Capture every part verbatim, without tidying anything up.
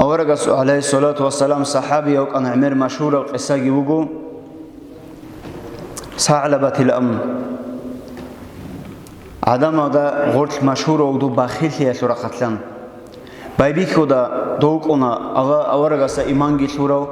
Аварагас, гӀалайгьиссалату вассалам, сахӀабияв вукӀана, гӀемер машгьурав къисаги вуго, СагӀлабатилан. ГӀадамазда гъорлъ машгьурав вуго бахиллъиялъул рахъалъан. Байбихьуда дов вукӀуна, Аллагь, аварагасда иманги лъурав,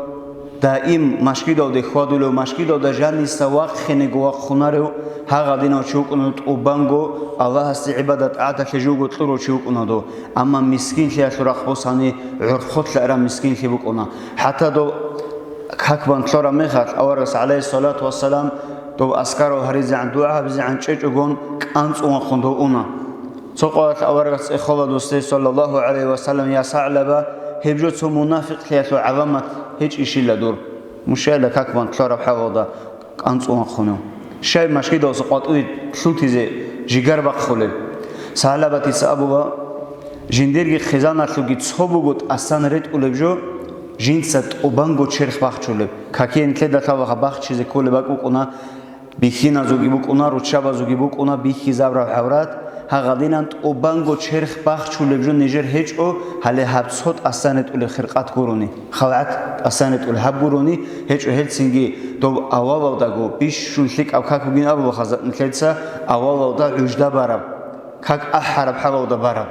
даим машгидалде хьвадулев, машгидалда жаниса вахъинего вахъунарев, гьагъадинав чи вукӀуна дов, тӀубанго Аллагьасде гӀибадат-тӀагӀаталъе живго кьурав чи вукӀуна дов. Амма мискинлъиялъул рахъ босани, гӀорхъолъа араб мискинлъи букӀуна. ХӀатта дов как бан лъараб мехалъ, аварагас, гӀалайгьиссалату вассалам, дов аскарал гьаризегӀан, дугӀа гьабизегӀан чӀечӀогон, кӀанцӀун вахъун дов уна. Цо къоялъ аварагас цӀехола досде, саллаллагьу гӀалайгьи вассалам: «Я СагӀлаба, гьеб жо цо мунафикълъиялъул гӀаламат гьечӀищила дур? Мушайила как бан лъараб хӀалалда кӀанцӀун вахъунев? Щай машгидалъуса къватӀиве лъутизе жигар бахъулеб?» СагӀлабатица абула: «Жиндирги хизаналъулги цо буго тӀасан ретӀулеб жо, жинца тӀубанго черх бахчулеб. Какие нилъеда лъалаха бахчизе кколеб бакӀ букӀуна, бихьиназулги букӀуна, руччабазулги букӀуна, бихьизабураб гӀаврат, гьагъадинан тӀубанго черх бахчулеб жо нижер гьечӀо, гьале гьаб цо тӀасан ретӀулеб хиркъат гурони, халгӀат тӀасан ретӀулеб гьаб гурони гьечӀо, гьелцинги доб авалалдаго бищун лъикӀаб как бугин абула хаза нилъеца, авалалда гӀужда бараб, как ахӀараб хӀалалда бараб.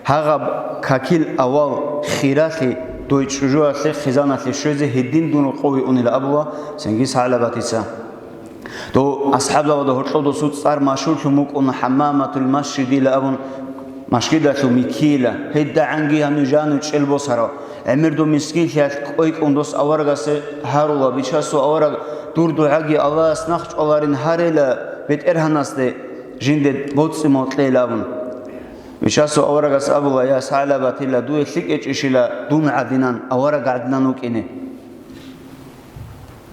Гьагъаб какил авал хиралъи дой чӀужуялъе хизаналъе щвезе гьедин дун рокъове унила», абула цинги СагӀлабатица. Дов асхӀабзабада гьоркьов досул цӀар машгьурлъун букӀуна ХӀаммаматул Машгьидила абун, машгидалъул миккийила, гьедагӀанги гьанив жанив чӀел босарав. ГӀемер дов мискинлъиялъ кӀвекӀун дос аварагасе гьарула: «Бичасул авараг, дур дугӀаги Аллагьас нахъ чӀваларин гьарейила БетӀергьанасде, жинде боцӀи-мал кьейила», абун. Бичасул аварагас абула: «Я СагӀлабатила, дуе лъикӀ гьечӀищила дун гӀадинан, авараг гӀадинан вукӀине,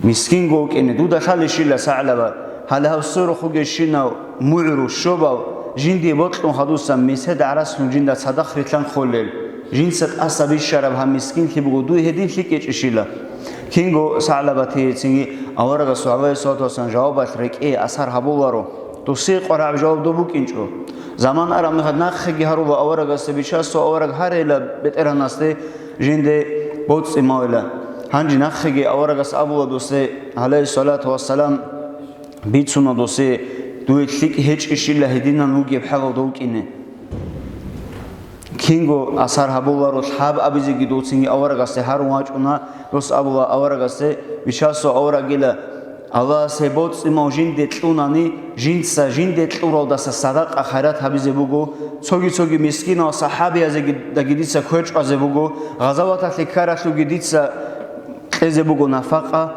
мискинго вукӀине, дуда лъалищила, СагӀлаба, гьале гьав сверухъ вугевщинав мугӀру щобав жиндие бокьун хадусан месед гӀарац лъун жинда цадахъ рилълъан холел, жинца тӀаса бищараб гьаб мискинлъи буго, дуе гьедин лъикӀ гьечӀищила?» Кинго СагӀлабатиецинги аварагасул, гӀалайгьиссалату вассалам, жавабалъ рекӀее асар гьабуларо. Досие къваригӀаб жаваб доб букӀинчӀо. Заман араб мехалъ нахъеги гьарула аварагасда: «Бичасул авараг гьарейила БетӀергьанасде, жинде боцӀи-малила». Гьанже нахъеги аварагас абула досде, гӀалайгьиссалату вассалам, бицуна досде, дуе лъикӀ гьечӀищила гьединан вугеб хӀалалда вукӀине. Кинго асар гьабуларо, лъаб абизеги дов цинги аварагасде гьарун вачӀуна, дос абула аварагасде: «Бичасул аварагила, Аллагьас гьеб боцӀи-мал жинде кьунани, жинца жинде кьуралдаса садакъа-хайрат гьабизе буго, цоги-цоги мискинал сахӀабиязеги дица квер чӀвазе буго, гъазаваталъе ккаралъулги дица кьезе буго нафакъа,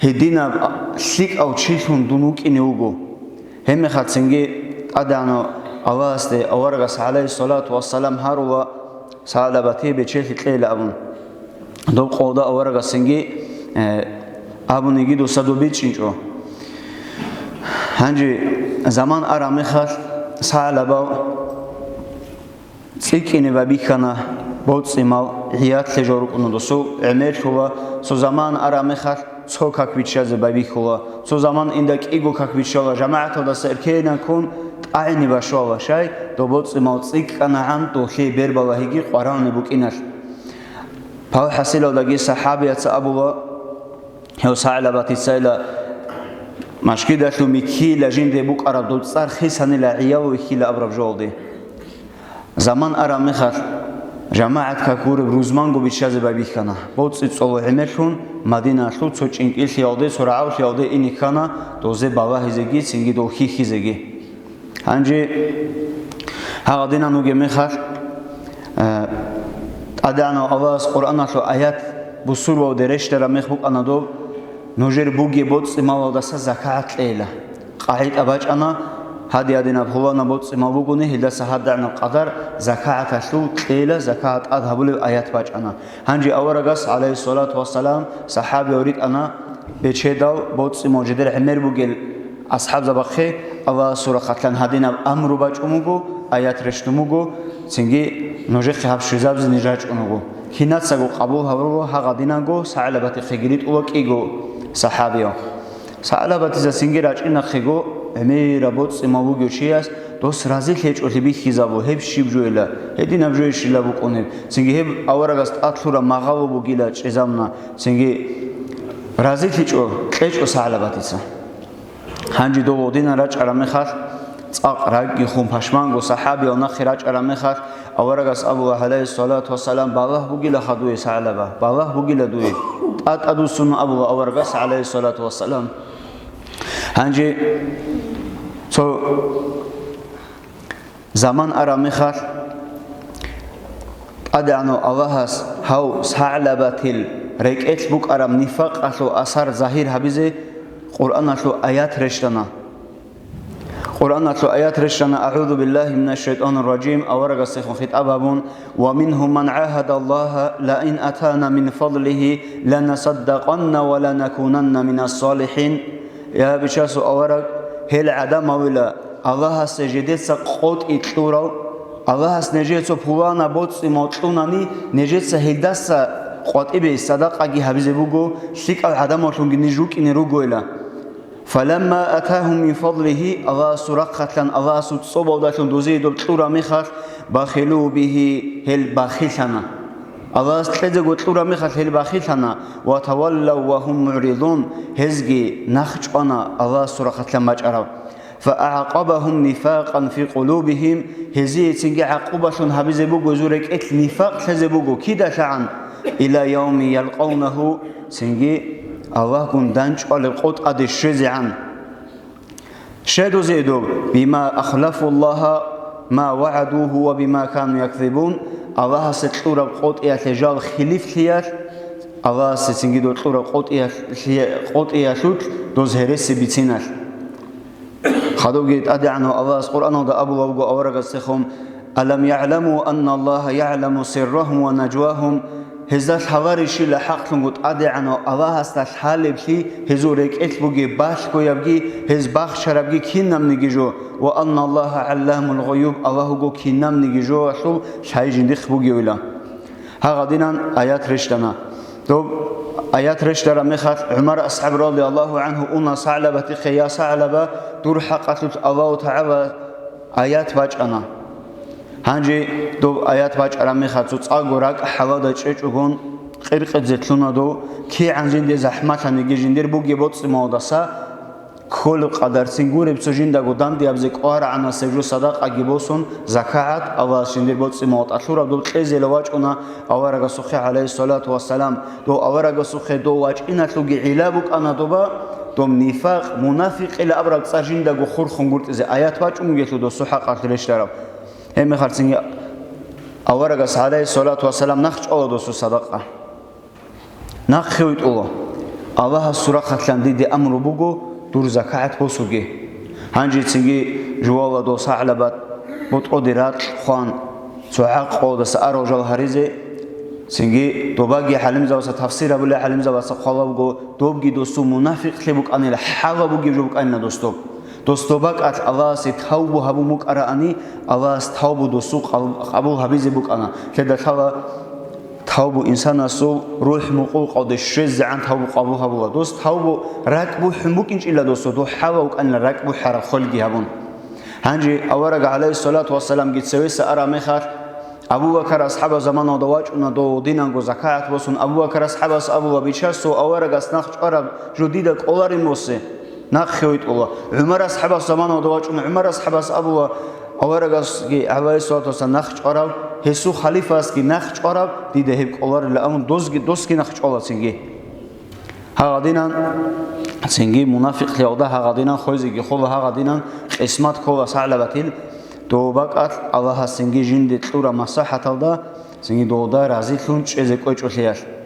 гьединаб лъикӀав чилъун дун вукӀине вуго». Гьебмехалъ цинги ТӀадегӀанав Аллагьасде аварагас, гӀалайгьиссалату вассалам, гьарула, СагӀлабатие бечелъи кьейила абун. Доб къолда аварагасинги, э, абуниги досда доб бичӀчӀинчӀо. Гьанже заман араб мехалъ СагӀлабав цӀикӀкӀине байбихьана, боцӀи-мал гӀиятлъе жо рукӀуна досул, гӀемерлъула, цо заман араб мехалъ цо как биччазе байбихьула, цо заман инда кӀиго как биччала, жамагӀаталдаса эркенан ккун тӀагӀине башвала, щай, доб боцӀи-мал цӀикӀкӀанагӀан долъие бер балагьиги къваригӀунеб букӀиналъ. Пал хӀасилалдаги сахӀабияца абула, гьев СагӀлабатицайила, машгидалъул миккийила жинде букӀараб доб цӀар хисанила гӀияв вихьила абураб жоялде. Заман араб мехалъ, жамагӀат как гуреб рузманго биччазе байбихьана. БоцӀи-цӀоло гӀемерлъун, Мадиналъул цо чӀинкӀиллъиялде, цо рагӀаллъиялде ине ккана, дозе балагьизеги, цинги дов хьихьизеги. Гьанже гьагъадинан вугеб мехалъ, э, ТӀадегӀанав Аллагьас Къуръаналъул аят бусурбабазде рещтӀараб мех букӀана доб: «Нужер бугеб боцӀи-малалдаса закагӀат кьейила». КъагӀида бачӀана, гьадин-гьадинаб пуланаб боцӀи-мал бугони, гьелдаса гьадигӀанаб къадар закагӀаталъул кьейила, закагӀат тӀад гьабулеб аят бачӀана. Гьанже аварагас, гӀалайгьиссалату вассалам, сахӀабияв ритӀана бечедал боцӀи-мал жидер гӀемер бугел асхӀабзабахъе Аллагьасул рахъалъан гьадинаб амру бачӀун буго, аят рещтӀун буго, цинги нужехъе гьаб щвезабизе ниж рачӀун руго. Кинацаго къабул гьабула гьагъадинанго, СагӀлабатихъеги ритӀула кӀиго сахӀабияв. СагӀлабатица цинги рачӀинахъего, гӀемераб боцӀи-мал бугев чияс Дос разилъичӀолъи бихьизабу, гьеб щиб жойила, гьединаб жойищила букӀун гьеб. Цинги гьеб аварагас тӀад лъураб магъало бугила чӀезабуна, цинги разилъичӀо кьечӀо СагӀлабатица. Гьанже дов гъодинан рачӀараб мехалъ, цӀакъ рагги хун пашманго сахӀабиял нахъе рачӀараб мехалъ, аварагас абула, гӀалайгьиссалату вассалам, балагь бугилаха дуе, СагӀлаба, балагь бугила дуе. ТӀатӀадуссун абула аварагас, гӀалайгьиссалату вассалам. Гьанже цо заман араб мехалъ, ТӀадегӀанав Аллагьас гьав СагӀлабатил рекӀелъ букӀараб нифакъалъул асар загьир гьабизе Къуръаналъул аят рещтӀана. Къуръаналъул аят рещтӀана: «АгӀузу биллагьи минаш шайтӀанир ражим», аварагасдехун хитӀаб гьабун: «Ва мингьум ман гӀагьадаллагьа ла ин атана мин фадлигьи ланасаддакъанна ва ланакунанна минас салихӀин». Я, бичасул авараг, гьел гӀадамавила, Аллагьасе жедеца къотӀи кьурал, Аллагьас нежее цо пуланаб боцӀи-мал кьунани, нежеца гьелдаса къватӀибе садакъаги гьабизе буго, лъикӀал гӀадамаллъунги ниж рукӀине ругойила. «Фаламма атагьум мин фадлигьи», Аллагьасул рахъалъан, Аллагьасул цӀобалдалъун дозие доб кьураб мехалъ, «бахилу бигьи», гьел бахиллъана. Аллагьас кьезего кьураб мехалъ гьел бахиллъана, «ва таваллав ва гьум мугӀридун», гьезги нахъ чӀвана Аллагьасул рахъалъан бачӀараб. «ФагӀакъабагьум нифакъан фи къулубигьим», гьезие цинги гӀакъубалъун гьабизе буго, гьезул рекӀелъ нифакъ лъезе буго, кидалъагӀан, «ила явми ялкъавнагьу», цинги Аллагьгун дандчӀвалеб къотӀаде щвезегӀан. Щай дозе доб? «Бима ахлафуллагьа ма вагӀадугьу ва бима кану якзибун», Аллагьасе кьураб къотӀиялъе жал хилифлъиялъ, Аллагьасе цинги дол кьураб къотӀиялъе-, къотӀиялъулъ доз гьереси бициналъ. Хадубги ТӀадегӀанав Аллагьас Къуръаналда абулеб буго аварагасдехун: «Алам ягӀламу анналлагьа ягӀламу сиррагьум ва нажвагьум», гьезда лъаларищила хӀакълъунго ТӀадегӀанав Аллагьасда лъалеблъи гьезул рекӀелъ бугеб балъгоябги, гьез бахчарабги кинабниги жо, «ва анналлагьа гӀалламул гъуюб», Аллагь вуго кинабниги жоялъул лъай жиндихъ бугевила. Гьагъадинан аят рещтӀана. Доб аят рещтӀараб мехалъ ГӀумар асхӀаб радияллагьу гӀангьу уна СагӀлабатихъе: «Я СагӀлаба, дур хӀакъалъулъ Аллагьу ТагӀала аят бачӀана». Гьанже доб аят бачӀараб мехалъ цоцӀаго ракӀ хӀалада чӀечӀогон къиркъизе лъуна дов, кигӀан жинде захӀмалъаниги жиндир бугеб боцӀи-малдаса кколеб къадарцин гуреб цо жиндаго дандияб зе кӀварагӀанасеб жо садакъаги босун, закагӀат Аллагьас жиндир боцӀи-мал тӀалъураб доб кьезела вачӀуна аварагасухъе, гӀалайгьиссалату вассалам. Дов аварагасухъе дов вачӀиналъулги гӀилла букӀана доба, доб нифакъ, мунафикъила абураб цӀар жиндаго хурхун гуртӀизе аят бачӀун бугелъул досул хӀакъалъулъ рещтӀараб. Гьебмехалцинги аварагас, гӀалайгьиссалату вассалам, нахъ чӀвала досул садакъа. Нахъе витӀула. Аллагьасул рахъалъан диде амру буго дур закагӀат босуге. Гьанжецинги жувала дов СагӀлабат бутӀроде ракь хъван, цо гӀакъуялдаса арал жал гьаризе, цинги добаги гӀалимзабаца тафсир гьабулел гӀалимзабаца хъвалеб буго, добги досул мунафикълъи букӀанила, хӀала бугеб жо букӀанила дос доб. Дос доб бакӀалъ Аллагьасе тавбу гьабун букӀараани, Аллагьас тавбу досул къаб-, къабул гьабизе букӀана. Лъеда лъала тавбу инсанасул рухӀ мукъулкъалде щвезегӀан тавбу къабул гьабула. Дос тавбу ракӀ бухӀун букӀинчӀила досул, дов хӀала вукӀанила ракӀ бухӀараб хвелги гьабун. Гьанже авараг, гӀалайгьиссалату вассаламги, цевеса араб мехалъ, Абу Бакар асхӀабас заманалда вачӀуна дов динанго закагӀат босун. Абу Бакар асхӀабас абула: «Бичасул аварагас нахъ чӀвараб жо дида кӀоларин босе». Нахъе витӀула. ГӀумар асхӀабас заманалда вачӀун, ГӀумар асхӀабас абула, аварагасги, гӀалайгьиссалату вассалам, нахъ чӀвараб, гьесул халифасги нахъ чӀвараб, дида гьеб кӀоларила, амма дозги, досги нахъ чӀвалацинги. Гьагъадинан цинги мунафикълъиялда гьагъадинан хвезеги хола, гьагъадинан къисмат ккола СагӀлабатил, дов бакӀалъ Аллагьас цинги жинде кьураб маслахӀаталда цинги довда разилъун чӀезе кӀвечӀолъиялъ.